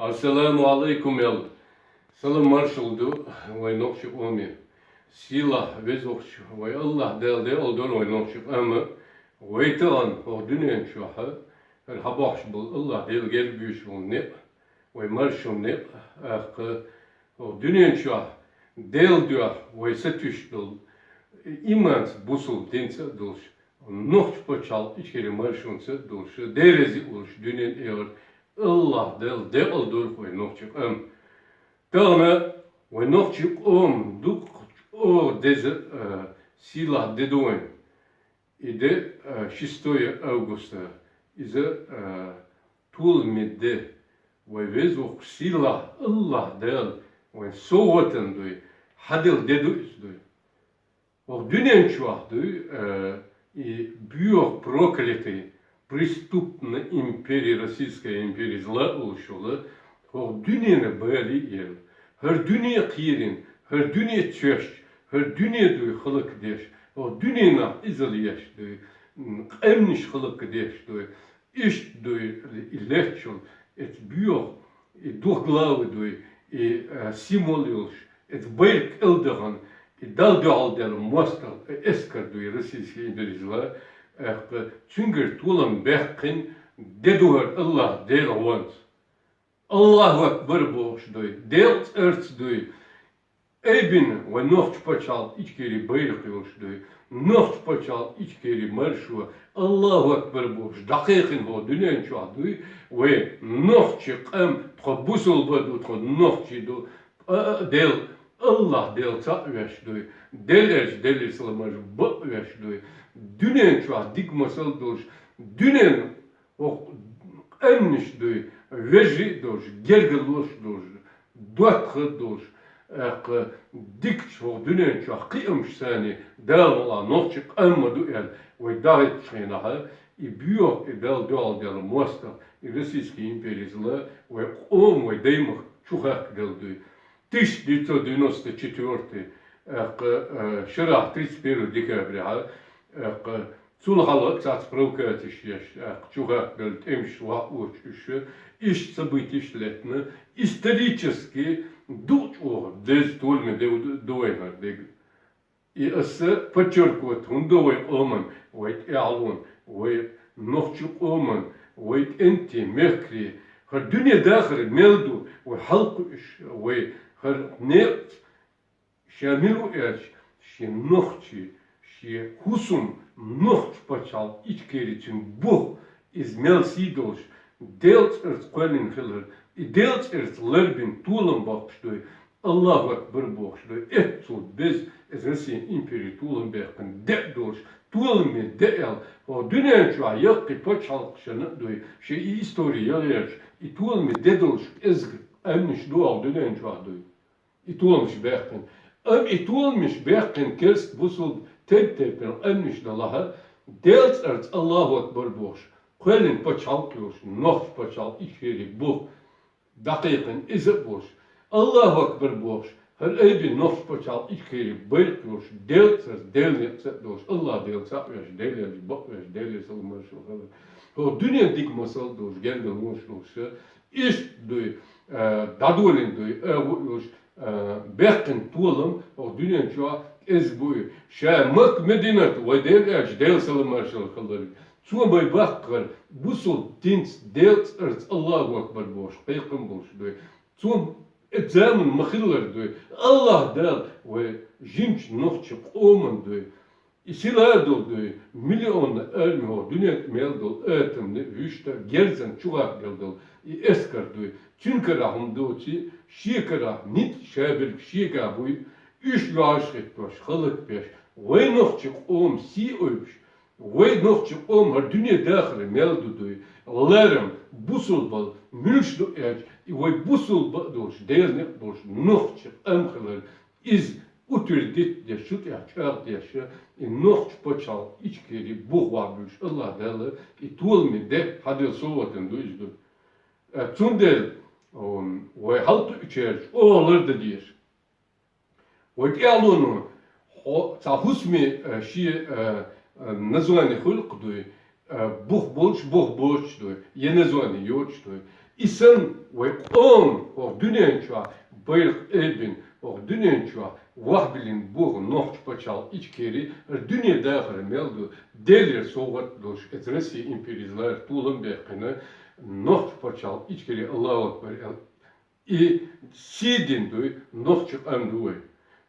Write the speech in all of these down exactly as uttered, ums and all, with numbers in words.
Ассаламу алайкум, аьлла, салам-маршалла ду вай нохчи къоме. Сийлахь везача вай АллахӀ Дала декъала дойла вай нохчи къам. Вай тахан хӀокху дуьнен чохь хӀара хьабохкуш болу АллахӀ Дала герга буьйцуш болу некъ, вай маршо некъ, тӀаккха хӀокху дуьнен чохь Делан дуьхьа вай сатуьйсуш долу, иманца, бусалба динца а долуш, нохчи пачхьалкх Ичкери маршонца а долуш, Дела реза а волуш дуьнен эгӀар АллахӀ Дала декъала дойла вай нохчи къам. Тахана вай нохчи къоман дуккха чӀогӀа деза, а, сийлахь де ду вайн. И де, а, шестое августа. Иза, а, толаман де, вай веза воккхуш сийлахь АллахӀ Дала вайн совгӀатана дуй, хьаделла де ду иза дуй. ХӀокху дуьнен чохь дуй, э, и боьха проклятый, преступная империя, Российская империя зла олуш йолу, хӀокху дуьненан бале а елла, хӀара дуьне а кхерина, хӀара дуьне а чоьшчу, хӀара дуьне дуй хӀаллакдеш, хӀокху дуьненах иза леш дуй, м, къаьмнаш хӀаллакдеш дуй, Иштта дуй и леччул, эца боьха, и двуглавый дуй, и, э, символ йолуш, эца байракх кӀелдахана, и Далла дуьхьал дела мостагӀа, э, эскар дуй, российский империя зла, э, цуьнгара толам баьккхина де ду хӀара АллахӀ Дела гӀонца. АллахӀу акбар бохуш дуй, Делан цӀарца дуй, Айбина вай нохчи пачхьалкх Ичкери байракх йолуш дуй, нохчи пачхьалкх Ичкери маршо, АллахӀу акбар бохуш, дӀакхайкхина хӀокху дуьнен чохь дуй, вай нохчи къам, тхо бусалба ду, тхо нохчи ду, а, а, Дела, АллахӀ Дела цхьаъ веш дуй, Дела аьлча Делера салам-маршалла бакъ веш дуй, дуьнен чохь дика масал долуш, дуьнен хӀокху къаьмнаш дуй, вежарий а долуш, гергарлош а долуш, доттагӀа а долуш, тӀаккха дикачу хӀокху дуьнен чохь кхиамаш санна, Дала мукъалахь нохчи къам ма ду аьлла, вай дӀахӀиттачу хенахь, и боьха, и Далла дуьхьал дела мостагӀа, и российский империя зла, вай къоман, вай даймахка чу хахкаделла дуй. Тысяча девятьсот девяносто четвёртый, тӀаккха, э, шарахь тридцать первое декабря, тӀаккха цул хьалха цхьацца провокацеш еш, тӀаккха чу хахкаделла тӀемаш вахь оцу уьш, иштта событеш лаьттина, исторически дукха чӀогӀа деза толаме де ду вайна хӀара дега. И аса подчеркивать хӀунда вай къоман, вай тӀаьхьалон, вай нохчи къоман, вай кӀентий, мехкарий, хӀара дуьне дахар мел ду, вай хьалакхуьуш, вай хӀара некъаца Ша мила ву аьлча, шен нохчий, шен хӀусам, нохчи пачхьалкх Ичкери цуьнан бух, иза мел сий долуш, Делан цӀарца кхоьллина хилар, и Делан цӀарца ларбина толам боккхуш дуй, АллахӀу акбар бохуш дуй, эццул беза, иза Россин импери толам баьккхина де а долуш, толаме де аьлла, хӀокху дуьнен чохь яккхий пачхьалкхашна а дуй, шен и истори яла гӀерташ, и толаме де долуш кӀезиг къаьмнаш ду хӀокху дуьнен чохь дуй. И толамаш баьккхина. Амма и толамаш баьккхина керста бусалба тайп-тайпана къаьмнаш далахь, Делан цӀарца АллахӀу акбар бохуш, кхоьллина пачхьалкх йолуш, нохчи пачхьалкх Ичкери бух, дӀакхайкхина иза а болуш, АллахӀу акбар бохуш, хӀара айбина нохчи пачхьалкх Ичкери байракх йолуш, Делан цӀарца, Делан некъаца а долуш, АллахӀ Дела цхьаъ веш, Дела аьлча бакъ веш, Делера салам-маршалла хилла. ХӀокху дуьненан дика масал а долуш, гергарлонаш а долуш, иштта дуй, а, дӀадолийна дуй, агӀо а йолуш, а, баьккхина толам хӀокху дуьнен чохь кӀезиг буй. Ша Макка-Мединат, вай Дела аьлча, Делера салам-маршалла хилларг, цо вай баккхар, бусалба динца, Делан цӀарца АллахӀу акбар бохуш, кхайкхам болуш дуй. Цо эцу заман ма-хиллара дуй. АллахӀ Дала вай жимачу нохчи къоман дуй. И сила а долу дуй, миллионна арми хӀокху дуьнен тӀе мел долу атомни вуьшта герзан чу гӀаттаделла долу и эскар дуй. Цуьнан карахь хӀума доций, шен карахь ницкъ шаберг шегахь буй, уьш лоьхьаш хӀиттош, хӀаллакбеш, вай нохчи къоман сий ойуш, вай нохчи къоман хӀара дуьне дахар мел ду дуй, ларам, бусалбал, муьлш ду аьлча, и вай бусалба а долуш, Делан некъ а долуш, нохчи къам хилар, иза утвердить деш, цу тӀехь чӀагӀдеш, и нохчи пачхьалкх Ичкери бух вахь буьлуш, АллахӀ Дала и толаме де хьаделла совгӀатана ду иза ду. Э, цундела, м, вай хьалакхуьучаьрца оха лардан деза. Вай тӀаьхьалоно хьо-, цхьа хӀусаме, э, шен, э, э, название хуьлу-кх дуй, э, бух болуш, бух боцуш дуй, я название йоцуш дуй. И санна вай къоман хӀокху дуьнен чохь байракх айбина, хӀокху дуьнен чохь вахбиллина боху нохчийн пачхьалкх Ичкери, хӀара дуьне дахар мел ду, Делера совгӀат долуш, эца Россия империязлара толам баьккхина, нохчийн пачхьалкх Ичкери, Аллаху акбар аьлла, и сий дина дуй, нохчийн къам ду вай.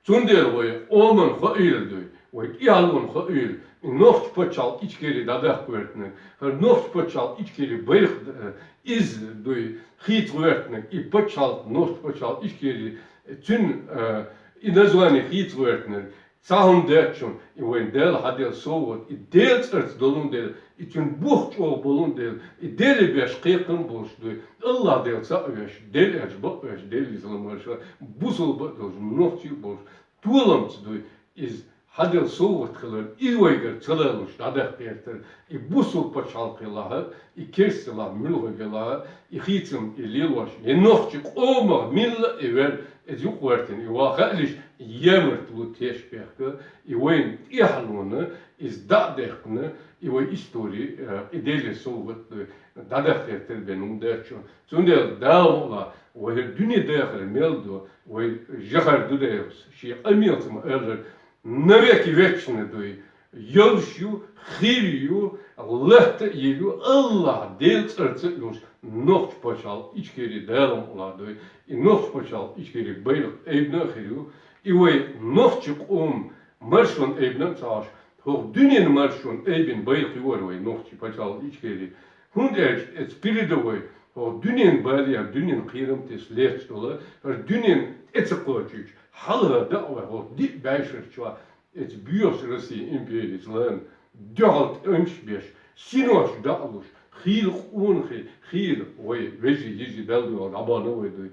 Цундела вай къоман хоийла дуй, вай тӀаьхьалонан хоийла, и нохчийн пачхьалкх Ичкери дӀадаккха гӀертаниг, хӀара нохчийн пачхьалкх Ичкери байракх, э, иза дуй, хийца гӀертаниг, и пачхьалкх, нохчийн пачхьалкх Ичкери, цуьнан, э, и название хийца гӀертаниг, цхьа хӀума дац шуна, и вайн Дала хьаделла совгӀат, и Делан цӀарца долун дела, и цуьнан бух чӀогӀа болун дела, и Деле беш кхайкхам болуш дуй, Аллах Дела цхьаъ веш, Дела аьлча бакъ веш, Делан иза ламарша, бусалба а долуш, нохчи а болуш, толамца дуй, иза хьаделла совгӀат хилар, и вайгара ца лалуш дӀадаккха гӀертар, и бусалба пачхьалкх хилахь, и керста хилахь, муьлхха хилахь, и хийцам, и лелош, и нохчийн къомах милла а и вер, иза юкъа гӀертина, и ван хаалаш, ямартло теш бехка, и вайн тӀаьхьалонан, иза дӀа а даьккхина, и вай истори, э, и Деле совгӀат, э, дӀадаккха гӀертар бен хӀума дац шуна. Цундела Дала мукъ лахь, вай хӀара дуьне дахар мел ду, вай Жохара Дудаевс шен къамелца ма-аллара, навеки вечный дуй, йолуш ю, хир ю, латта а йийр ю, Аллах Делан цӀарца а йолуш, нохчийн пачхьалкх Ичкери Дала мукъ лахь дуй, и нохчийн пачхьалкх Ичкери байракх айбина а хир ю, и вай нохчийн къоман маршонан айбина а ца Ӏаш, хӀокху дуьненан маршонан айбина байракх ю хӀара вай нохчийн пачхьалкх Ичкери. ХӀунда аьлча эца передовой, хӀокху дуьненан балех, дуьненан кхерам тесна лаьтташ долу, хӀара дуьненан тӀе ца кхочуьйтуш, хьалха дӀа а вай, хӀокху диъ бӀешар чохь эца боьхачу Россия империязлан дуьхьал тӀемаш а беш, синош дӀа а луш, хийла къонахий, хийла вай вежарий, йижарий, Далла дуьхьал дӀабахна вай дуй.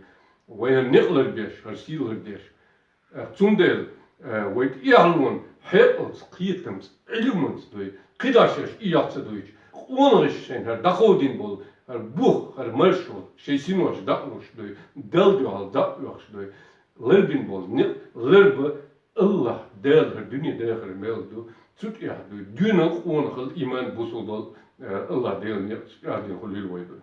Вайна некъ ларбеш, хӀара сий лардеш. Э, цундела, э, вай тӀаьхьалонан хьекъалца, кхетамца, Ӏилманца дуй, кхидӀа шаьш и яхь ца дуьйцуш, къонахаша шайна хӀара дӀакховдийна болу, хӀара бух, хӀара маршо, шайн синош дӀа а луш дуй, Далла дуьхьал дӀа а оьхуш дуй, ларбина болу некъ ларба Аллах Дала хӀара дуьне дахар мел ду, цу тӀехь дуй, доьналла къонахалла, иман, бусалбалла, э, Аллах Делан некъаца чӀагӀдина хуьлийла вай дуй.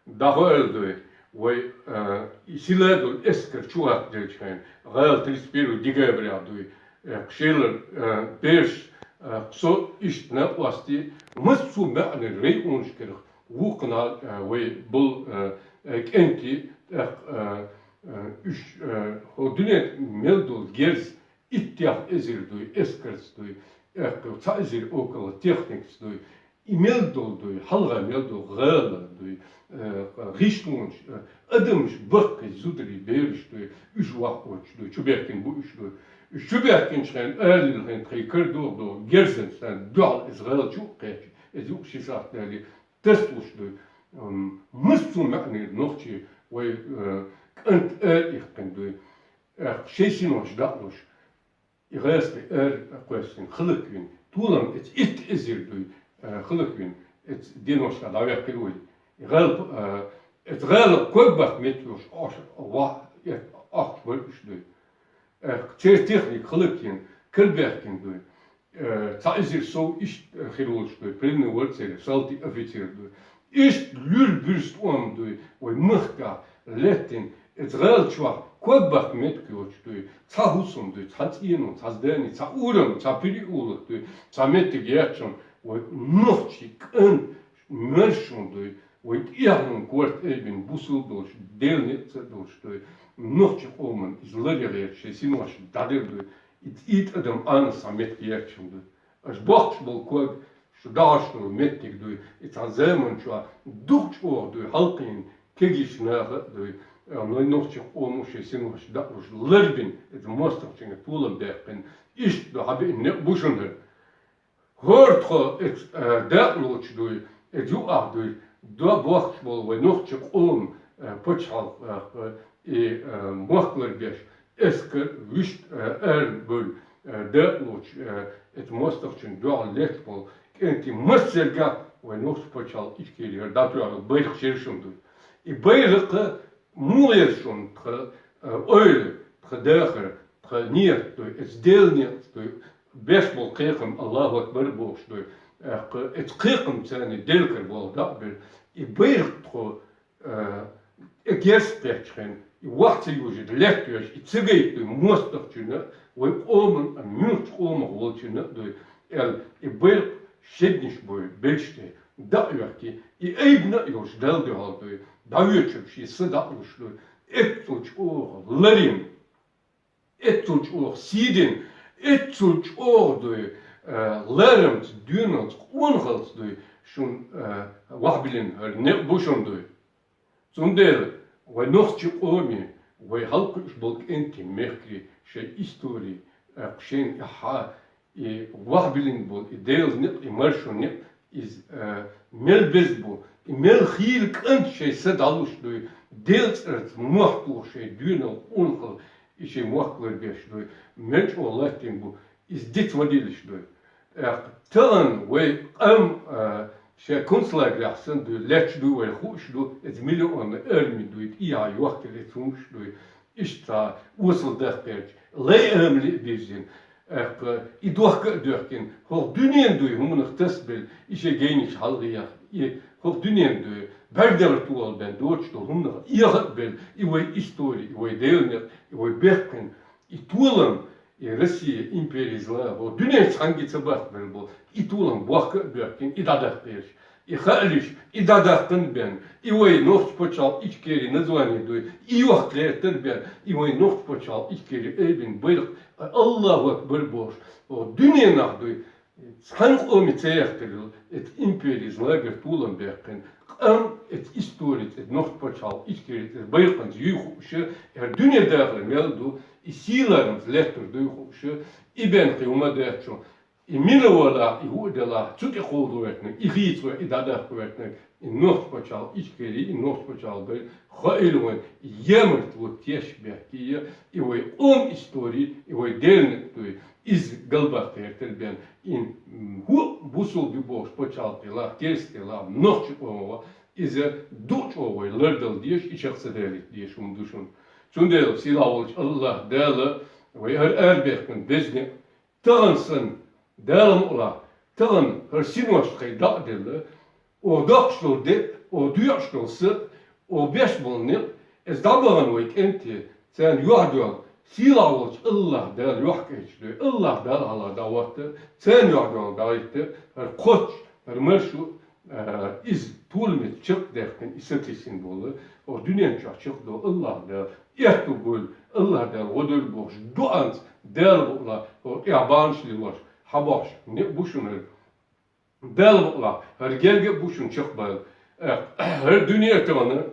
ДӀахо аьлла дуй, вай, а, и сила долу эскар чу ваккхаделчу хенахь, гӀала тридцать первого декабря дуй, э, кху шелара, э, бераш, э, кху со иштта накъостий, массо а маьӀнера районашкарах вукхунал, э, вай болу, э, э, кӀентий, тӀаккха, э, э, уьш, э, хӀо дуьнен мел долу герз, иттех эзар дуй, эскарца дуй, эккхий цхьа эзар около техникаца дуй, и мел долу дуй, хьалха мел долу гӀала дуй, э, гӀишлонаш, э, адамаш баккхий, зударий, бераш дуй, уьш ваккхочуш дуй, чубехкина бу уьш дуй. Уьш чубехкинчу хенахь, алалелла хенахь тхайн кара догӀу догӀу герзан царна дуьхьал иза гӀала чу а кхеччи, иза юкъа ши сахьт далий, тасалуш дуй. М, массо а маьӀнера нохчий вай, э, кӀант а иккхина дуй. Э, шайн синош дӀа а луш, и гӀазкхи ара а кхоьссина, хӀаллаквина, толам эца итт эзар дуй, э, хӀаллаквина, эца деношкахь дӀаваьккхира вай. И гӀала, э, эца гӀала ког баккха меттиг йолуш, ош, ваха, эт, ахча бара уьш дуй. Э, церан техника хӀаллакйина, карабаьхкина дуй. Э, цхьа эзар сов иштта, э, хир волуш дуй, пленный вара церан, салтий, офицер дуй. Иштта луьра буьрса тӀом дуй, вай махкахь лаьттина, эца гӀала чохь ког баккха меттиг йоцуш дуй, цхьа хӀусам дуй, цхьа цӀено, цхьа здани, цхьа урам, цхьа переулок дуй, цхьа меттиг яц шуна, вай нохчий кӀант маршонан дуй, вай тӀаьхьалонан корта айбина бусалба долуш, Делан некъаца а долуш дуй, нохчийн къоман иза ларъян гӀерташ шайн синош дӀадер дуй, и, и тӀадам Ӏанас цхьа меттиг яц шуна дуй. Аша боккхуш болу ког, шу дахьаш долу меттиг дуй, и цхьана заман чохь дукха чӀогӀа дуй, хьалкхийна кегийчу наха а дуй, а, вайн нохчийн къомо шайн синош дӀа а луш, ларбина, иза мостагӀчуьнга толам баьккхина, иштта ду хьабеъна некъ бу шуна хӀара. ХӀора тхо эца, а, дакъа лоцуш дуй, эца юкъахь дуй, до-, бохкуш болу вайн нохчийн къоман, а, пачхьалкх, а, и, а, мохк ларбеш, эскар вуьшта, э, ара бевлла, э, дакъа лоцуш, э, эца мостагӀчун дуьхьал летта болу кӀентий массаьрга вайн нохчийн пачхьалкх Ичкери хӀара дӀатоьхна байракх шерашна дуй. И байракх муха еза шуна тхан, э, ойла, тхан дахар, тхан ният дуй, эца Делан некъаца дуй, беш болу кхайкхам Аллаху акбар бохуш дуй, э, кх-, эца кхайкхам царна делкар болу дакъа бер, И байракх тхо, э, э, герз кхаьчча хьайна, и вахь ца йожаш, лаьтта йош, и ца гайта дуй, мостагӀчунна, вай къоман, а муьлххача къомах волчунна а дуй, аьлла, и байракх шеднаш буй, белште, дӀа а йоьхкий, и айбина а йолаш, Далла дуьхьал дуй, дӀавоьдуш ший са дӀа а луш дуй, эццул чӀоагӀа ларам, эццул чӀоагӀа сий дина, эццул чӀоагӀа дуй, э, ларамца, доьналца, къонахалца дуй, шун, э, вахьбиллина хӀара некъ бу шун дуй. Цундела вай нохчий къоме, вай хьалкхуьуш бола кӀентий, мехкарий шоай истори, э, шоайна тӀехьа, и вахьбиллина бола, и Даьла некъ, и маршо некъ, из, э, мел беза бу, и мел хийра кӀант шоай са дӀалуш дуй, Даьла цӀерца мохь тоха шоай доьнал, къонахал, и шоай мохк ларбеш дуй, мел чӀоагӀа латтийна бу, из диц ма дилаш дуй. ТӀаккха тахан вай къам, а, шоай концлагерахь санна дуй, лаьтташ дуй вай, хууш ду, эца миллионный арми дуй, тӀехьа йохкар эца хӀумаш дуй. Иштта цхьа осал дахкарча, лай амали а бирзина, тӀаккха и дохка а доьхкина, хӀокху дуьненан дуй хӀуманах тасабелла, и шоай гайнаш хьалхаехка, и хӀокху дуьненан дуй бӀаьрг далар тӀехьа бен доцуш долу хӀуманах эхь а белла, и вай истори, и вай Даьла некъ, и вай бехкан, и толам, и Россия импери зла, хӀокху дуьненчу цхьаьнгге ца бахкабелла болу, и толам бохка а боьхкина, и дӀадаккха гӀерташ. И хаалаш, и дӀадаккхана бен, и вай нохчийн пачхьалкх Ичкери название дуй, и йохка гӀертар бен, и вай нохчийн пачхьалкх Ичкери айбина байракх, Аллаху акбар бохуш, хӀокху дуьненахь дуй, цхьана къоме ца яхкарал, эца импери зла гар толам баьккхина, къам эца историца, эца нохчийн пачхьалкх Ичкери эца байракханца юй хууш, хӀара дуьне дахар мел ду, и сийлахьца лаьттар дуй хууш, и бен кхин хӀума дац шун. И мила валахь, и хӀу а делахь, цу тӀе кховдо ваьтнарг, и хийца вай, и дӀадаккха ваьтнарг, и нохчийн пачхьалкх Ичкери, и нохчийн пачхьалкх бен, хаийла вайн, ямарт вот теш бехке, и вай къоман истори, и вай Даьла некъ дуй, иза галбаккха гӀертар бен, и, м, хӀу бусулба ю бохуш пачхьалкх делахь, керста делахь, нохчийн къоман вахь, иза дукха чӀогӀа вай лардала дезаш, и чекх ца далийта дезаш хӀума ду шуна. Цундела сийлахь волчу Аллахь Дала вай хӀара арабаьккхина беза некъ, тахана санна, Дала мукъалахь, тахана хӀара синош тхайн дӀа а делла, оха доккхуш долу де а, оха доькъуш долу са а, оха беш болу некъ а, иза дӀабахана вай кӀентий, царна юьхь а доьлла, сийлахь волчу Аллахь Дала юьхь кхеташ дуй, Аллахь Дала хьалха дӀахӀотта, царна юьхь а доьлла дӀахӀитта, хӀара кхоччуш, хӀара маршо, а, иза толам эца чекхдаьккхина, и сатийсина болу, оха дуьнен чохь чекхдолу Аллахь Дала, аьтто бойла, Аллахь Дала гӀо дойла бохуш, дуӀанца Дала мукъалахь, хӀокху тӀехь бахьанаш лелош, хьан бохуш, некъ бу шуна хӀара. Дала мукъалахь, хӀара герга а бу шуна чекхбала. Э, хӀара дуьне а тахана,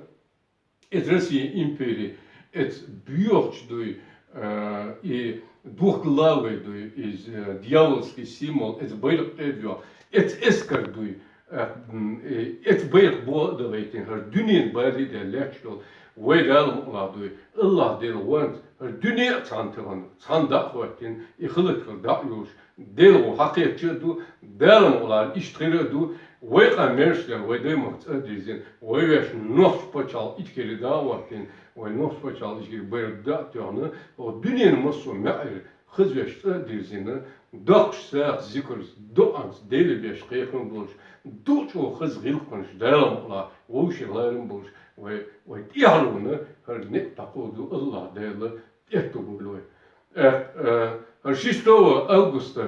эца Россия импери, эца боьхачу дуй, э, и духкалла вай дуй, иза, э, дьяволский символ, эца байракх тӀе а доьху, эца эскар дуй, э, м, э, эца байракх бо а далийтина, хӀара дуьненан бали а даьлла лаьтташ долу, вай Дала мукъалахь дуй, Аллахь Дела гӀонца, хӀара дуьне а цхьаьна тахана, цхьаьна дӀа а хӀоттийна, и халат хилла дӀа а йолуш, Дела гӀо хьакхетча а ду, Дала мукъалахь иштта хир а ду, вай къам маьрша дара, вай даймахка цӀа а дирзина, вай вешан нохчийн пачхьалкх Ичкери дӀа а хӀоттийна, вай нохчийн пачхьалкх Ичкери байракх дӀа а тоьхна, хӀокху дуьненан массо а маьӀӀера хаза вешан цӀа а дирзина, доккхуш сагӀа зикарца, дуӀанца Деле беш кхайкхам болуш, дукха чӀогӀа хаза гӀиллакхаш Дала мукъалахь вовшийн ларам болуш, вай, вай тӀаьхьалонна хӀара некъ дӀакховдо Аллахь Дала, аьтто бойла вай. Э, э, хӀара шестого августа,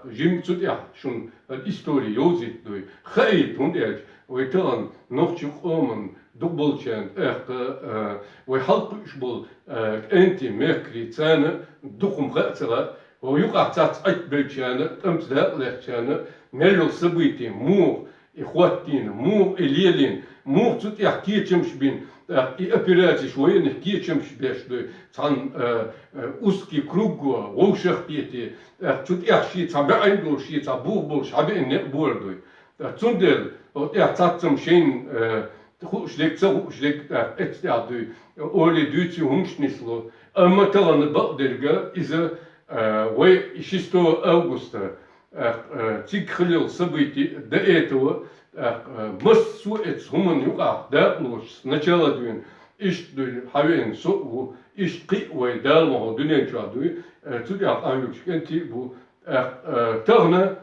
э, жимма цу тӀехь шуна хӀара истори йовзийта дуй, хаийта, хӀунда аьлча вай тахана нохчийн къоман дукхахболчарна, тӀаккха, э, вай хьалкхуьуш болу, э, кӀентий, мехкарий, царна дукха хӀума хаа ца лаьа, хӀокху юкъахь цхьацца Ӏиттабеллачарна, тӀамца дакъа лаьцначарна мел йолу событие муха и хӀоттийна, муха и лелийна, муха цу тӀехь кечамаш бина, тӀаккха и операцеш военных кечамаш беш дуй, цхьана, э, э, узкий круг го, вовшах а кхетий, тӀаккха цу тӀехь шен цхьа баьӀина долуш, шен цхьа бух болуш хьабеана некъ бора дуй. ТӀаккха цундела, хӀокху тӀехь цхьаццам шайна, э, хууш дерг, ца хууш дерг, тӀаккха эццахь дуй, олий дуьйций, хӀумаш нисло. Амма тахана бакъдерг иза, э, вай шестого августа, тӀаккха, э, цига хилла йолу событие до этого, тӀаккха, э, массо а эцу хӀуманна юкъахь дакъалоцуш, сначала дуьйна, иштта дуьйна хьавеана со а ву, иштта кхин а вай Дала мукъалахь дуьнен чохь дуй, э, цу тӀехь къахьоьгуш кӀентий а бу. ТӀаккха, э, тахана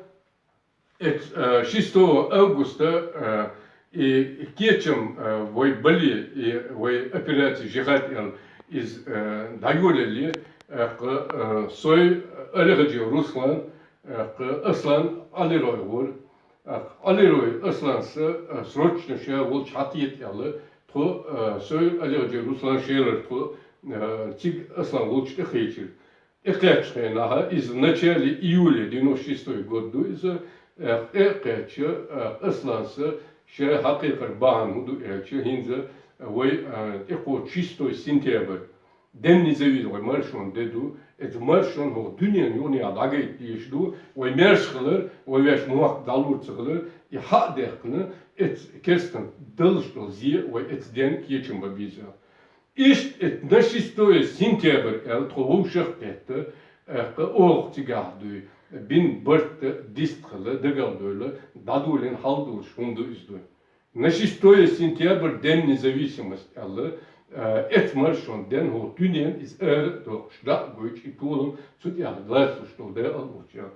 эцу, э, шестого августа, э, И кечам, э, вай бале, и вай операция «Жихад» аьнна, из, э, дӀайолале, э, кхы, э, Сой Алихаджи Руслан, э, кхы Аслан Алирой гӀур. Э, Алирой Асланца, э, срочно ше волча хьатӀаэта аьнна, тхо, э, Сой Алихаджи Руслан шелар тхо, э, цига Аслан волча тӀакхечар. ТӀакхаьчача хенахьа, из в начале июля, девяносто шестой год ду из, э, тӀакхаьчача, э, Асланца ше хьакхайкар бахьан фу ду аьлча, хӀинца вай, э, тӀакхоачаш шестой сентябрь, День независимости, вай маршон де ду, из маршон хӀокху дуьненна юкъахь дӀагайта дезаш ду, вай маьрша хилар, вай ваьш мохк дӀалур ца хилар, и хьа а даьккхина, эц керстан далуш долу зе вай эц денна кечам бан беза. Иштта эт на шестое сентябрь аьлла тхо вовшах а кхетта, э, кхы оха цигахь дуй, бин барт а, дистхила, дагал а дойла, дӀадолийна хьал долуш хӀума ду иза дуй. На шестое сентябрь, День независимости аьлла, э, эц маршон денна хӀокху дуьненна иза ара а доккхуш, дӀа а гойчу и толам цу тӀехь лацалуш долу декъал а лучу.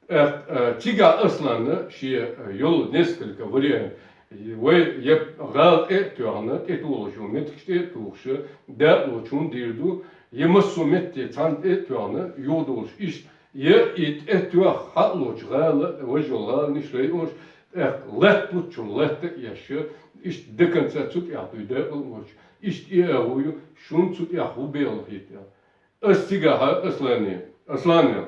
Э, э, цигахь Асланна шен, э, йолу несколько вариант. Вай я гӀала тӀе а тоьхна, тӀетухуш йолу меттигаш тӀе а тухуш, дакъалоцу хӀума дийр ду, я массо а метте цхьаьна тӀе а тоьхна, юхадолуш иштта, я и тӀе тоьхна хьалоцу гӀала, важа йолу гӀаланаш, районаш, тӀаккха латта луччул латта а еш, иштта до конца цу тӀехь дуй дакъалоцу, иштта и агӀо ю, шуна цу тӀехь хӀун бегӀал хета. Ас цигахьа Аслане, Аслане,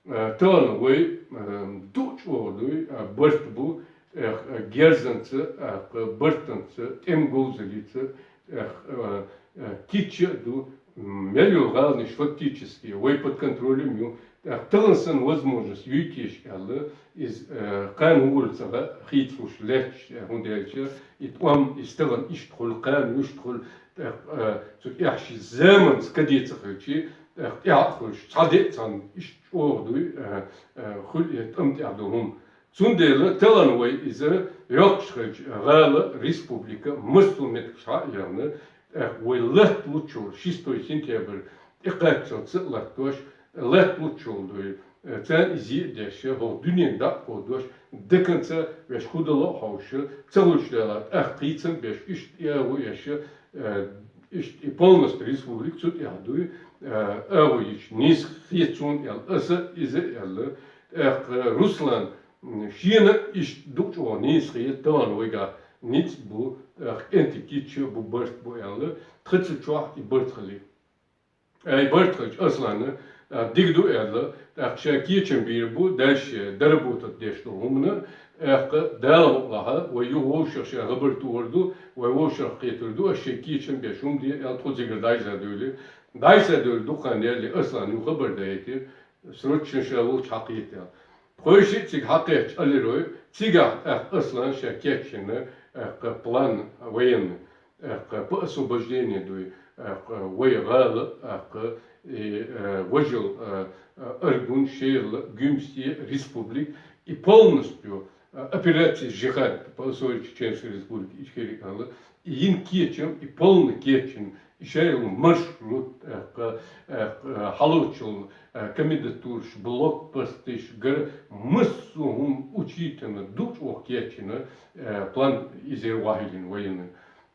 э, тахана вай, э, ду чӀогӀа дуй, э, барт бу, э, э, герзанца, э, бартанца, тӀеман говзаллица, э, э, э, кийча а ду, м, мел йолу гӀаланаш фактически вай под контролем ю, э, тахана санна возможность юйтуш аьлла, иза, э, кхана хӀугур ца хийцалуш лаьтташ, э, хӀунда аьлча, и тӀом, и стагана иштта хуьлу, кхана иштта хуьлу, тӀаккха, э, цу тӀехь ши заманца каде ца хилчи, тӀаккха тӀаьхьа а хуьлуш, цхьа де а цхьаьна иштта чӀогӀа дуй, э, э, хуьлу и тӀам тӀехь долу хӀума. Цундела тахана вай иза йоккхуш хилча, гӀала, республика, массо а меттигаш хьа а яьлла, тӀаккха вай латта луччул, шестой сентябрь, тӀекхаччалц а латтош, латта луччул дуй, э, царна и зе а деш, хӀокху дуьненна дӀа а кховдош, до конца ваьш хӀун дало а хьовша, ца хуьлуш дела, тӀаккха кхийцам беш, иштта и агӀо еш, э, иштта и полностью республика цу тӀехь дуй, э, агӀо йича, нийса хета суна аьлла, аса иза а аьлла, тӀаккха Руслан, м, шена иштта ду чӀогӀа нийса хета, тахана вайгахь ницкъ бу, тӀаккха кӀентий кийча а бу, барт бу аьлла, тхан цу чохь и барт хили. Ай, барт хилча, Асланна, а, дика ду аьлла, тӀаккха ша кечам бийр бу, дальше доработать деш долу хӀумана, тӀаккха Дала мукъалахь, вай юха вовшах ша хабар тухур ду, вай вовшах кхетар ду, аш шайн кечам беш хӀума де аьлла, тхо цигара дӀайса девлира. ДӀайса девлла дукха хан ялале Асланна юха хабар даийтира, срочно ша волча хьакхета аьлла. Тхойшиъ цига хьакхетча Алирой, цигахь тӀаккха Аслан ша кечйина, тӀаккха план военный, тӀаккха по освобождению дуй, тӀаккха вай гӀала, тӀаккха и, э, важал, э, э, Аргун, Шерла, Гуьмсе, республик, и полностью, э, операция «Жихад» по основе Чеченской Республики Ичкерия аьлла, и йина кечам, и полный кечйина, и шайла маршрут, э, кха-, э, кха-, хьалоцчул, э, комендатураш, блокпосташ, гар-, массо а хӀума учитана, ду чӀогӀа кечйина, э, план изера вахьийлина военный.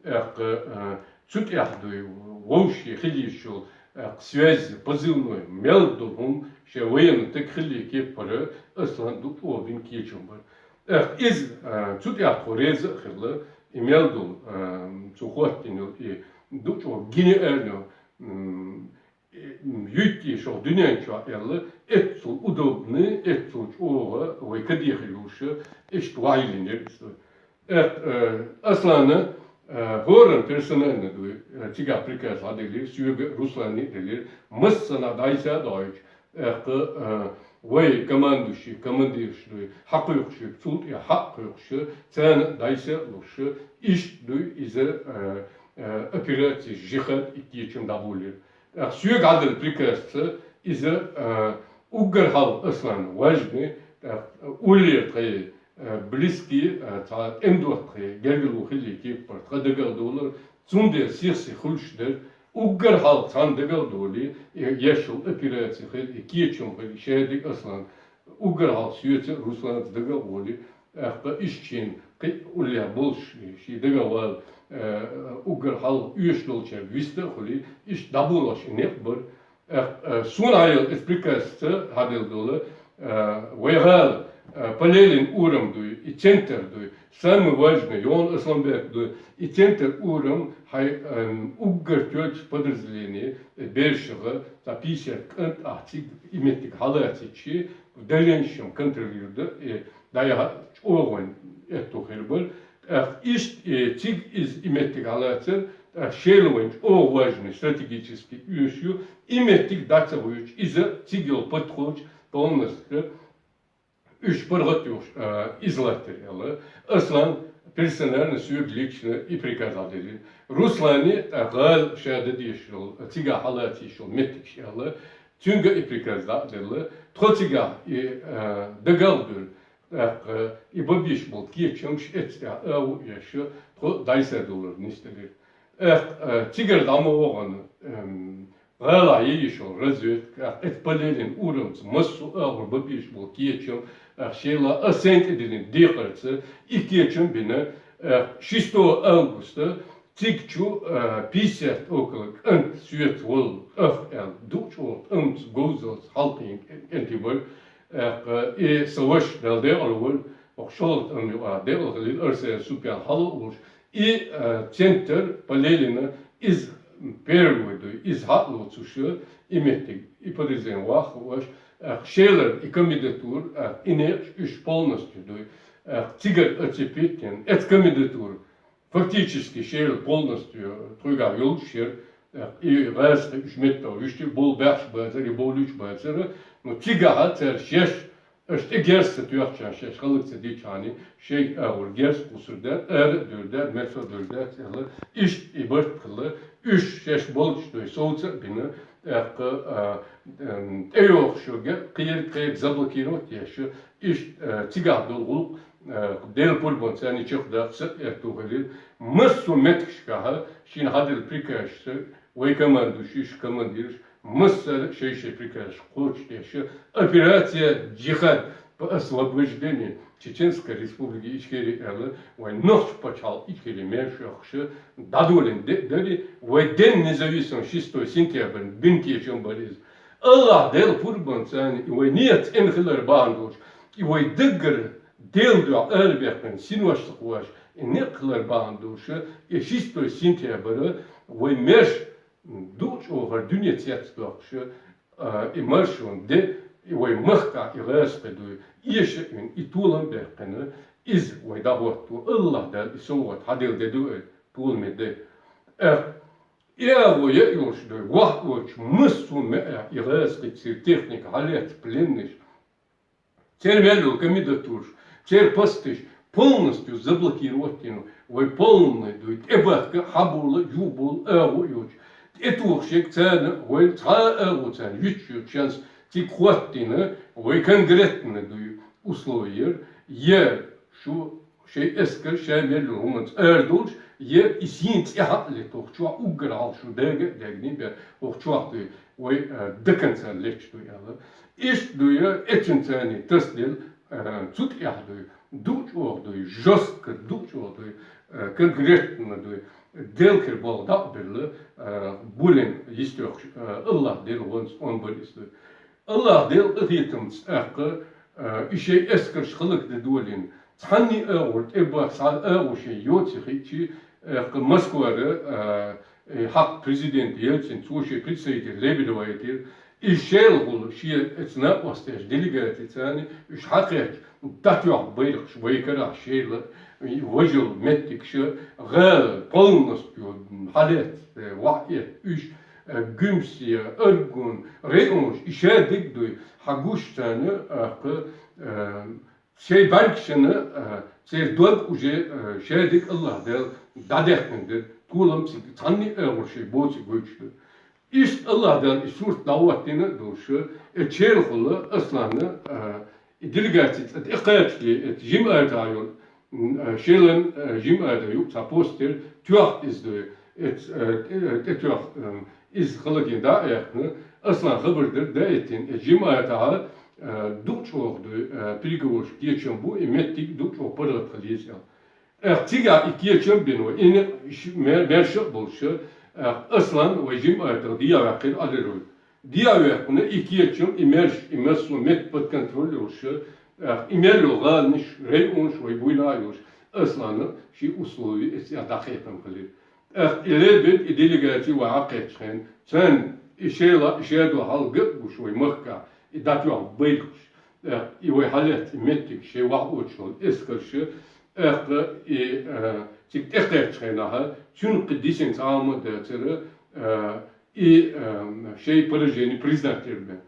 Э, кха-, э, цу тӀехь дуй, вовший хилийчул, э, кха-, связь, позывной, мел долу хӀума, шен военный таг хилий кепара, Аслан ду чӀогӀа бина кечам бара. Э, иза, э, цу тӀехь тхо реза а хилла, и мел долу, э, цо хӀоттийна йолу и ду чӀогӀа гениально, м, э, м, юьттий шух дуьнен чохь аьлла, эццул удобный, эццул чӀогӀа вай кадехи луша, иштта вахьийлинера иза. Э, э, Аслана, э, хӀоранна персонально дуй, э, цигахь приказ хьаделира, соьга Русланна а делира, массанхьа дӀайса а дойчу, тӀаккха, а, вай командующий, командирш дуй, хьакхойкхуш, цул тӀе хьакхойкхуш, царна дӀайса а луш, иштта дуй иза, а, а, операция «Жихад» и кечам дӀаболийра. ТӀаккха соьга хьаделла приказца иза, а, уггар хьалха Аслан важный, тӀаккха уллера тхайн, а, близкий, а, цхьа тӀеман доттагӀий гергарло хилий кепара тхан дагал долура, цундела сих-сиха хуьлуш дара, уггар хьалха цхьанна дагал долий, и еш йолу операци хила, и кечам хила, и шадерг Аслан, уггар хьалха соьца а, Русланца дагал а волий, тӀаккха иштта шена кхы а уллехь болуш, шен дагахь вала, э, уггар хьалха оьшуш долчаьрга вист а хуьлий, иштта дӀаболош и некъ бара. Э, э, суна хьайола иза приказца хьаделла долу, э, вай гӀала, э, Палелин урам дуй, и центр дуй, самый важный, йоьна Асланбек дуй, и центр урам хьай, эм, уггар тоьллачу подразделение, э, берашха, цхьа пятьдесят кӀант ахь цига и меттиг хьалацийчи, в дальнейшем контролировать дан, э, дӀаяхьа чӀогӀа вайн аьтто хир бара. ТӀаккха иштта, э, цига иза и меттиг хьалацар, тӀаккха Шела вайн чӀогӀа важный стратегический оьшуш ю, и меттиг дӀа ца гӀойтуш, иза цига йолу подходча полностью уьш паргӀат йохуш, а, иза латтар аьлла. Аслан персонально соьга лично и приказ хьаделира. Руслане, тӀаккха гӀала ша дан дезаш йолу, цигахь хьалаца йиш йолу меттигаш аьлла, цуьнга и приказ дӀа а делла. Тхо цигахь и, а, дагал а дуьра, тӀаккха и бан безаш болу кечамаш эццахь агӀо а еш, тхо дӀасадовлар нисделира. ТӀаккха, а, цигара дӀа ма вахана, эм, гӀалахь ян йиш йолу разведка, тӀаккха эцу Палелин урамца массо а агӀор бан безаш болу кечам, тӀаккха Шела а сайн тӀедиллина декхарца и кечам бина, тӀаккха шестого августа цига чу, а, пятьдесят около кӀант соьца волу, ах аьлла, дукха чӀогӀа тӀамца, говзалца хьалкхиъна кӀентий бара. ТӀаккха и сан ваша, Дала декъала войла, оха шолгӀа тӀам юкъахь декъала хилира, Арсен Супьян хьала а волуш, и, а, центр Палелина, иза первый дуй, иза хьа а лоцуш, и меттиг, и подразделение ваха а веш, тӀаккха Шелара и комендатура, тӀаккха и некъаш уьш полностью дуй, тӀаккха цигара оцепить йина, эцу комендатура фактически Шела полностью тхоьгахь йолуш яра, и гӀазкхи уьш меттах вуьшта болу баьхьаш бацара, и болуьйтуш бацара, но цигахь цара шаьш, аша тӀе герз ца тоьхча, шаьш хӀаллак ца дича, шайн агӀор герз кхуссур дац, ара а дуьр дац, меттах а дуьр дац аьлла, иштта и барт хилла, уьш шаьш болчу дуй совца а бина, тӀаккха, а, м, тӀейогӀуш йолу кхерг, кхерг заблокировать еш, иштта, а, цигахь долу гӀуллакх, а, Делан пурбанца царна чекхдаккха са а аьтту хилира. Массо а меттигашкахь шена хьаделла приказашца вай командующийш, командираш массара а шай-шай приказаш кхочушдеш, операция «Джихад» по освобождению Чеченской Республики Ичкерия аьлла, вайн нохчийн пачхьалкх Ичкерин мер шоьхкуш дӀадолийна де а дарий, вай ден независимость шестой сентябрь бина кечам бара иза. АллахӀ Делан пурбанца царна и вай нийят цӀена хилар бахьана долуш, и вай даггара Делан дуьхьа арабаьккхина синош ца кхош, и некъ хилар бахьана долуш, и шестой сентябрь вай маьрша дукха чӀогӀа дуьне цецдоккхуш, а, и маршонан де, и вай махкахь и гӀазкхи дуй, эша а вина, и толам а баьккхина, иза вай дӀахӀотто, АллахӀ Дала и совгӀат хьаделла де ду ай, толаме де. Эх, и агӀо ян а йолуш дуй, ваха а воцуш, массо а маьӀехь и гӀазкхи церан техника хьалаьцна, пленныйш, церан мел йолу комендатураш, церан посташ полностью заблокировать йина, вай полный дуй, тӀебахка, хьабола, юхабола агӀо а йоцуш, тӀетухуш ерг царна, вай цхьа а агӀо царна юьтуш йоцу шанс цига хӀоттийна, вай конкретно дуй условия, я шу шайн эскар, шайн мел йолу хӀуманца арадолуш, я и сийна цӀе хьа а летта, хӀокху чохь уггар хьалха шу дага а даьгний бен, хӀокху чохь дуй, вай, а, до конца леташ дуй аьлла. Иштта дуй, эццуьнца царна тасаделла, а, цу тӀехь дуй, дукха чӀогӀа дуй, жёстко дукха чӀогӀа дуй, а, конкретно дуй, Делан кхера болх дӀа а белла, а, булин йистехуш, а, АллахӀ Делан гӀонца онбар иза дуй. АллахӀ Делан къинхетамца тӀаккха, а, и шайн эскарш хӀаллакдан долийна, цхьанний а агӀор тӀебахка, цхьа а агӀо шайн йоций хиъчи, тӀаккха Москвара, а, и хьакха президент Ельцин, цо шен представитель Лебедева яйтира, и Шелахула шен эца накъосташа делегацица царна уьш хьакхаьчча, дӀатоьхна байракхаш вай карахь Шела, и важа йолу меттигаш, гӀала полностью хьалаьцна, ваха а этта уьш, э, Гуьмсе, Аргун, районаш, и шадерг дуй, хьан гуш царна, а, кху, э, шайн бӀаьргашна, а, церан дог уже, а, шадерг АллахӀ Дала дӀадаьккхина дара, толам цига цхьанний а агӀор шайн боций гойтуш дара. Иштта АллахӀ Дала и сурт дӀахӀоттийна а долуш, и Шелахула Асланна, а, и делегаци цӀа тӀекхачале, эца жимӀатахь йолу, м, а, Шелан, а, жимӀата юкъа цхьа постер тоьхна иза дуй, эца, а, тӀе-, тӀетоьхна, м, иза хӀаллакдина дӀа а яьккхина, Аслана хабар дара, дӀаэттина, эца жимӀатахь, а, дукха чӀогӀа дуй, а, переговораш кечам бу, и меттиг дукха чӀогӀа паргӀат хила еза аьлла. ТӀаккха цигахь и кечам бина вай, и не-, ш-, мер-, мерша а болуш, тӀаккха Аслан вай жима айтагӀа дӀаваьккхина Ӏалир вай. ДӀаваьккхина и кечам, и мерш, и массо а метта под контроль йолуш, тӀаккха и мел йолу гӀаланаш, районаш вай буйна а йолуш, Аслана ши условие эца дӀакхетам хилира. ТӀаккха и Лебед, и делегаци вай Ӏакхеттачу хенахь, царна и шайла, и шадо хьалга а гуш вай махкахь, и дӀатоьхна байракхаш. ТӀаккха и вай хьалаьцна меттиг, шайн вахь оцуш волу эскарш, тӀаккха и, а, цига тӀекхаьччу хенахь, цуьнан кхин дисина цхьа а хӀума дацара, а, и, а, шайн поражение признать дира бен.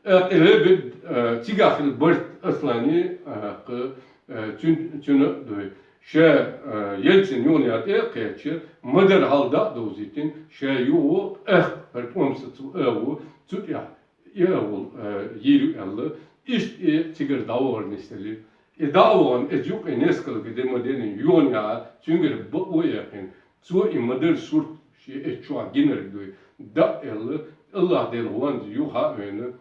ТӀаккха и Лебед, а, цигахь хилла барт Аслани, а, кху, а, цуьн-, цуьнан а дуй. Ша, а, Ельцин юханехьа тӀе а кхаьчча, ма-дарра хьал дӀа а довзийтина, ша юха а, хӀара тӀом сацо агӀо, цу тӀехь и агӀо, а, йийр ю аьлла, иштта и цигара дӀавахар нисделира. И дӀа а вахана, иза юкъе несколько де ма динна юханехьа, цуьнгара бакъо а яьккхина, цо и ма-дарра сурт шен эцу чохь гинарг дуй, дӀа а аьлла, АллахӀ Делан гӀоьнца юха а веана,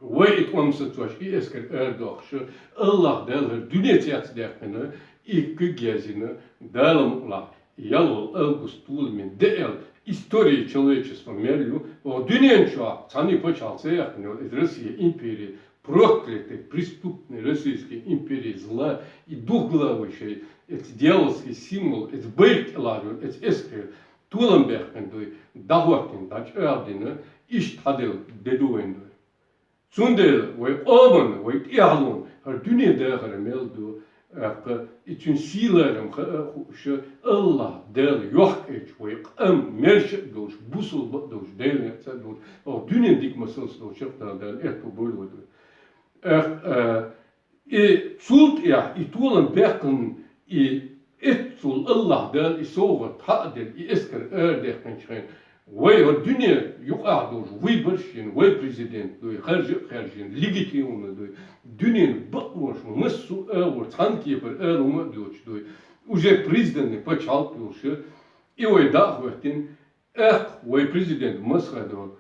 вай и тӀом сацош, и эскар арадохуш, АллахӀ Дала хӀара дуьне цецдаьккхина, и куьг язйина, Дала мукъалахь, ялхолгӀа август толаман де аьлла, история человечества мел ю, оха дуьнен чохь цхьанна пачхьалкх ца яьккхина йолу иза Россия империя, проклятая, преступная российская империя зла, и духгала вай шайн, эца дьявольский символ, эца байракх тӀелахь йолу, эца эскар, толам баьккхина дуй, дӀахӀоттийна, дӀачӀагӀдина, иштта хьаделла де ду вайн дуй. Цундела вай къоман, вай тӀаьхьалон хӀара дуьне дахар мел ду, тӀаккха и цуьнан сий-ларам хаа а хууш, АллахӀ Дала йохкуьйтуш вай къам мерша а долуш, бусулба а долуш, Делан ца а долуш, оха дуьненан дика масалца долуш, Дала, Дала аьтто бойла вай дуй. ТӀаккха, а, И цул тӀаьхьа и толам баьккхина, и эццул АллахӀ Дала и совгӀат хьа а делла, и эскар арадаьккхинчу хенахь, вай хӀара дуьне юкъахь долуш выбораш йина, вай президент дуй, харжа а хаьржина, легитимно дуй, дуьненан бакъонаш массо а агӀор цхьана кепара ала хӀума а доцуш дуй, уже признанный пачхьалкх йолуш, и вай дӀа а хӀоьттина, тӀаккха вай президент Масхадов,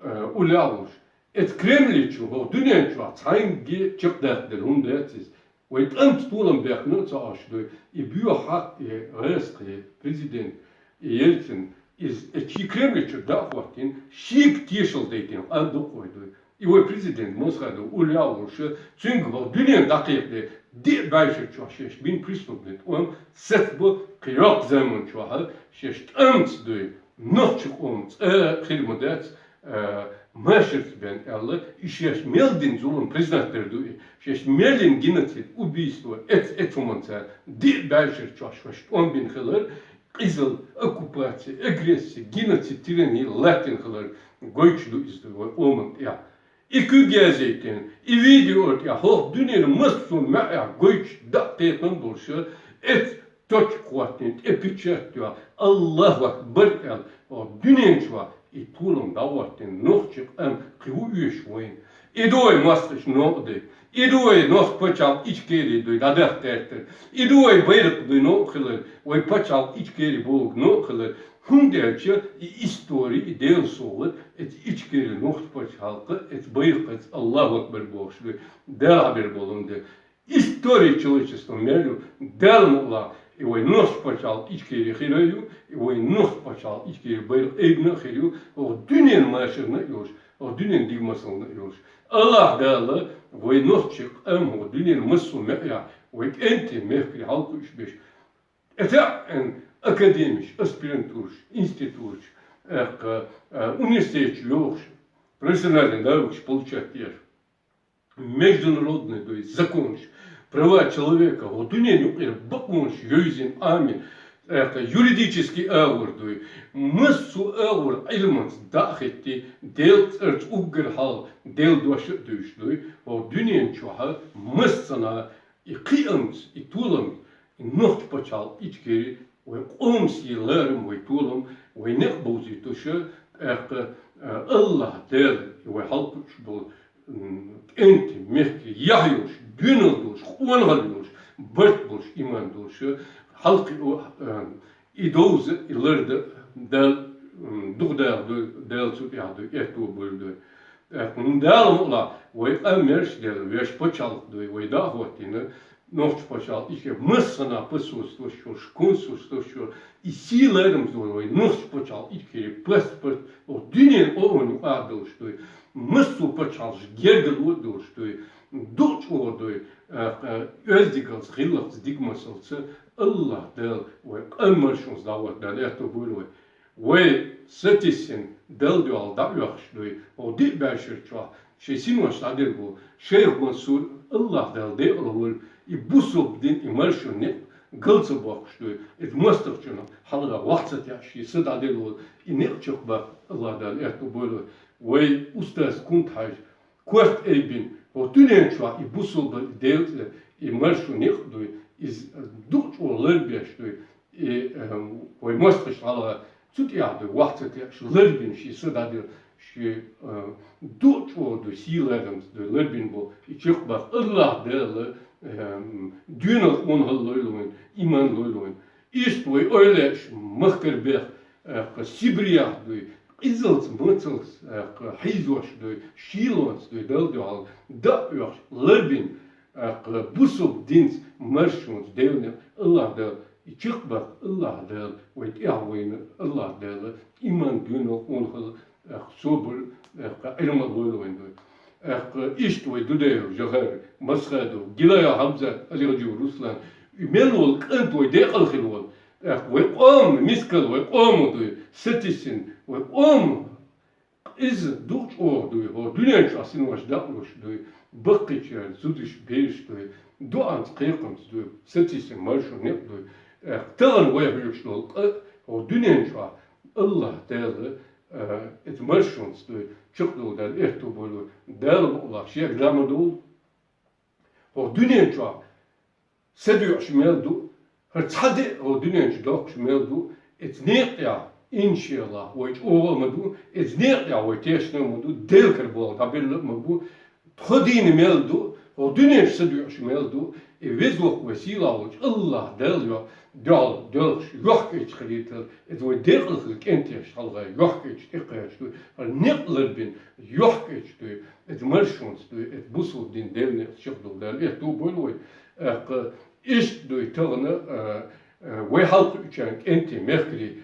э, уллехь а волуш, эца Кремле чу, хӀокху дуьнен чохь цхьаьнгге чекхдаккхаделла хӀума дац иза. Вай тӀамца толам баьккхина а ца Ӏаш дуй, и боьха хьакъ, и гӀазкхи президент, и Ельцин, иза эца шен Кремле чуьра дӀа а хӀоттийна, шега тешалла дайтина къам ду-кх вай дуй. И вай президент Масхадов уллехь а волуш, цуьнга хӀокху дуьненна дӀакхайкхаде, диъ бӀешар чохь шаьш бина преступный тӀом сацбо, кхин йоккха заман чохь шаьш тӀамца дуй, нохчийн къоман цӀа хир ма дац, а, машарца бен аьлла, и шаьш мел дина зулам признать дер ду и. Шаьш мел йина геноцид, убийство, эц-, эцу хӀуманца диъ бӀешар чохь шаьш тӀом бина хилар, къизалла, оккупация, агрессия, геноцид, тирани латтийна хилар гойтуш ду иза вай къоман тӀехь. И куьг язъяйтина, и видео тӀехь хӀокху дуьненан массо а маьӀӀехь гойтуш дӀа а кхетам болуш, эца точка хӀоттийна, тӀе печать йохь, АллахӀу акбар аьлла, хӀокху дуьнен чохь и толам дӀахӀоттийна, нохчийн къам кхин хӀун оьшу вайна? И ду вай мостагӀчу новкъа дай, и ду вай нохчийн пачхьалкх Ичкери дуй дӀадахка гӀертар, и ду вай байракх дуй новкъа хилар, вай пачхьалкх Ичкери бохург новкъа хилар, хӀунда аьлча и истори, и Делан совгӀат, эца Ичкери нохчийн пачхьалкх, эца байракх, эца АллахӀу акбар бохуш дуй, Дала хьабер болу хӀума ду. История человечества мел ю, Дала мукъалахь, и вай нохчийн пачхьалкх Ичкери хир а ю, и вай нохчийн пачхьалкх Ичкери байракх айбина а хир ю, хӀокху дуьненан машарна а йолуш, хӀокху дуьненан дика масална а йолуш. АллахӀ Дала вай нохчийн къам хӀокху дуьненан массо а маьӀӀехь, вай кӀентий мехкарий хьалакхуьуш беш, тӀетаьӀӀина академиш, аспирантураш, институташ, тӀаккха, а, университеташ йохуш, профессиональный навыкаш получать деш, международный дуй законаш, права человека, хӀокху дуьненан юкъара бакъонаш йовзийна Ӏамийна, тӀаккха юридический агӀор дуй, массо а агӀор Ӏилманца дӀа а хӀиттий, Делан цӀарца уггар хьалха Делан дош а дуьйцуш дуй, хӀокху дуьнен чохь массанхьа и кхиамца, и толамца, и нохчийн пачхьалкх Ичкери, вай къоман сий-ларам, вай толам, вай некъ бовзуьйтуш, тӀаккха, а, АллахӀ Дала и вай хьалакхуьуш болу, м, кӀентий мехкарий яхь йолуш, доьналла долуш, къонахалла йолуш, барт болуш, иман долуш, хьалакхуьу, а, и довза, и ларда Дала, м, дукха даха дуй, Дала цу тӀехь дуй, аьтто бойла дуй. ТӀаккха хӀума Дала мукъалахь, вай къам мерш а делла, вешан пачхьалкх дуй, вай дӀа а хӀоттийна, Нохчий паччахьалкхе массанахьа паспорт луш йолуш, консульство луш йолуш, и сий-ларам долу вай Нохчий паччахьалкхе паспорт, о, дуьненан оану къа долуш ду. Массо а паччахьалкхаш гергарло а долуш ду. Дукха чӀогӀа ду, а, а, оьздангаллица, гӀиллакхца, дика масалца, АллахӀ Дала вай къам маршонца дӀагӀорта Дала аьтто бойла вай. Вай сатийсина Далла дуьхьал дӀаоьхуш ду, хӀокху диъ бӀешерчохь шен синош дӀаделла волу Шайх Мансур, АллахӀ Дала декъала волу, и бусалба дин, и маршонан некъ гал ца боккхуш ду, иза мостагӀчунна хьалха вахь ца теӀаш, шен са дӀаделла волу, и некъ чекхбаккха АллахӀ Дала аьтто бойла вай. Вай устаз Кунта-Хьаьжа корта айбина, хӀокху дуьнен чохь и бусалба Делан цӀе, и маршонан некъ ду, иза дукха чӀогӀа ларбеш ду, и, э, вай мостагӀчунна хьалха цу тӀехь ду, вахь ца теӀаш, ларбина шен са дӀаделла, шен, э, дукха чӀогӀа ду, сий-ларамца ду, ларбина бу, и чекхбаккха АллахӀ Дала, э, доьналла, къонахалла лойла вайна, иман лойла вайна. Иштта вай эвлаяаш махкара бех, э, Сибрехь ду, къизаллица, мацаллица, э, хьийзош ду, шийлонца ду, Далла дуьхьал дӀаоьхуш, ларбина, тӀаккха бусалба динца, маршонца, Делан некъ АллахӀ Дала, и чекхбаккха АллахӀ Дала, вай тӀаьхьа вайна АллахӀ Дала, иман, доьналла, къонахалла, тӀаккха собар, тӀаккха Ӏилма лойла вайна вай. ТӀаккха иштта вай Дудаев Жохар, Масхадов, Гилаев Хьамзат, Алихаджиев Руслан, и мел волу кӀант вай декъала хила волу. ТӀаккха вай къоман мискал, вай къоман ду, сатийсина, вай къоман Иза дукха чӀогӀа ду, хӀокху дуьнен чохь синош дакъалуш ду, баккхийчеран зудаш, бераш ду, доӀанца, кхайкхамца ду, сатийсина маршонан некъ ду. Э, тахана вай хьоьгуш долу къа хӀокху дуьнен чохь АллахӀ Дала, э, иза маршонца ду, чекхдала Дала аьтто бойла. Дала мукъалахь шега ла ма долу. ХӀокху дуьнен чохь са доьӀуш мел ду, хӀара цхьа де а хӀокху дуьнен чу доккхуш мел ду, иза некъа тӀехь, иншаллахӀ, вай чӀогӀа а ма ду, иза некъа тӀехь вай тешна а ма ду, Делан кара болх дӀабелла а ма бу, тхо дийна мел ду, хӀокху дуьнен чу са доьӀуш мел ду, и веза воккха вай сийлахь волчу АллахӀ Дала йо-, дуьхьал доьлхуш, йохкаэцча хилийтар, иза вай декъала хила кӀентеша хьалха йохкаэцча тӀекхача ду, хӀара некъ ларбина йохкаэцча ду, иза маршонца ду, иза бусалба дин, Делан некъ чекхдала Дала аьтто бойла вай. ТӀаккха иштта ду тахана, а, а, вай хьалакхуьучарна кӀентий, мехкарий,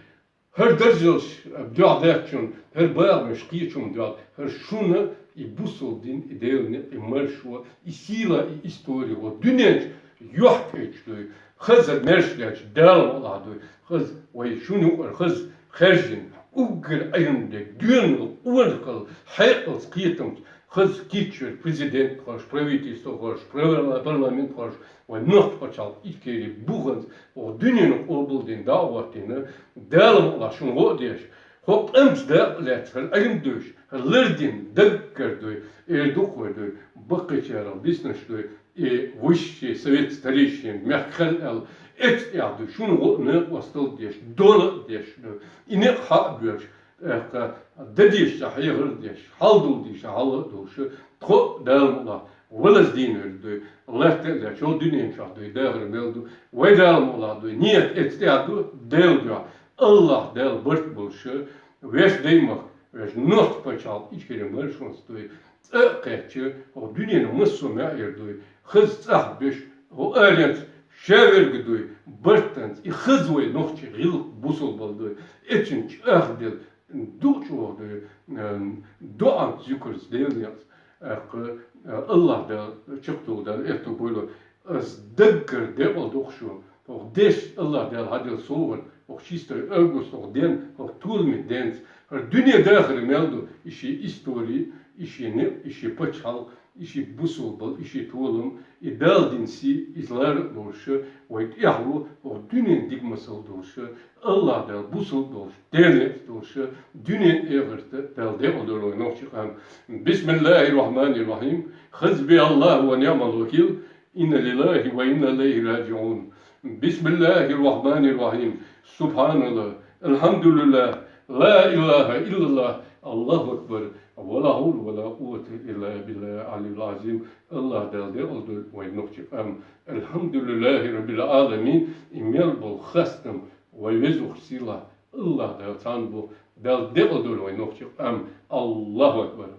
хӀара даржалш дуьхьа даьхначунна, хӀара багӀанаш кхечунна дуьхьа, хӀара шуна и бусалба дин, и Делан некъ, и маршо, и сийла, и истори, хӀокху дуьнен чу йохкаэцча ду, хаза маьрша деш Дала мукъалахь ду, хаза вай шуна юкъара хаза хаьржина, уггар Ӏилма дерг, доьналла, къонахалла, хьекъалца, кхетамца, хаза кийчвер, президент хууш, правительство хууш, парла-, парламент хууш, вай Нохчийн пачхьалкх Ичкери буханца, хӀокху дуьненна къобалдина, дӀа а хӀоттийна, Дала мукъалахь шуна гӀо а деш, хӀокху къамца дакъа лаьцна, хӀара Ӏилма девзаш, хӀара лардина, даггара ду, эр ду-кх вай ду, баккхийчарах биснарш ду, и высший совет старейшин мехкан аьлла, эцу тӀехь ду, шуна гӀо а, накъосталла а деш, дола а деш ду, и некъ хьа а боьлуш, тӀаккха дан дезачохь хьехар а деш, хьал дала дезачохь хьал а долуш, тхо а Дала мукъалахь валаза дийна верг ду, латта а лаьтташ, хӀокху дуьнен чохь ду, дахар мел ду, вай Дала мукъалахь ду, нийят эцу тӀехь ду, Делан дуьхьа, АллахӀ Дала барт болуш, вешан даймахка, вешан Нохчийн пачхьалкх Ичкери маршонца ду, цӀа а кхаьчча, хӀокху дуьненан массо а маьӀӀера ду, хаза цӀахь беш, хӀокху аренца ша верг ду, бартанца, и хаза вай нохчийн гӀиллакх, бусалбалла ду, эцна чӀагӀделла, дукха чӀогӀа ду, э, доӀанца, зуькарца, Делан некъаца, тӀаккха, э, АллахӀ Дала чекхдала Дала аьтто бойла. Ас даггара декъала ду-кх шуна. ХӀокху дешна АллахӀ Дала хьаделла совгӀат, хӀокху шестого август, хӀокху ден, хӀокху толамийн денца. ХӀара дуьне дахар мел ду, и шен истори, и шен некъ, и шен пачхьалкх, и шен бусалбалла, и шен толам, и Дала дина сий, иза лара а лоруш, вай тӀаьхьа ву, хӀокху дуьненна дика масал долуш, АллахӀ Дала бусалба долуш, Делан некъаца долуш, дуьненна, эхартан Дала декъала дойла вай нохчийн къам. بسم الله الرحمن الرحيم. حسبي الله ونعم الوكيل. إنا لله وإنا إليه راجعون. بسم الله الرحمن الرحيم. سبحان الله. الحمد لله. لا إله إلا الله. الله أكبر. ولا حول ولا قوة إلا بالله العلي العظيم. АллахӀ Дала декъала дойла вай нохчийн къам. الحمد لله رب العالمين. И мел болу хастам вай Везачу Сийлахь АллахӀ Дала цхьанна бу. Дала декъала дойла вай нохчийн къам. الله أكبر.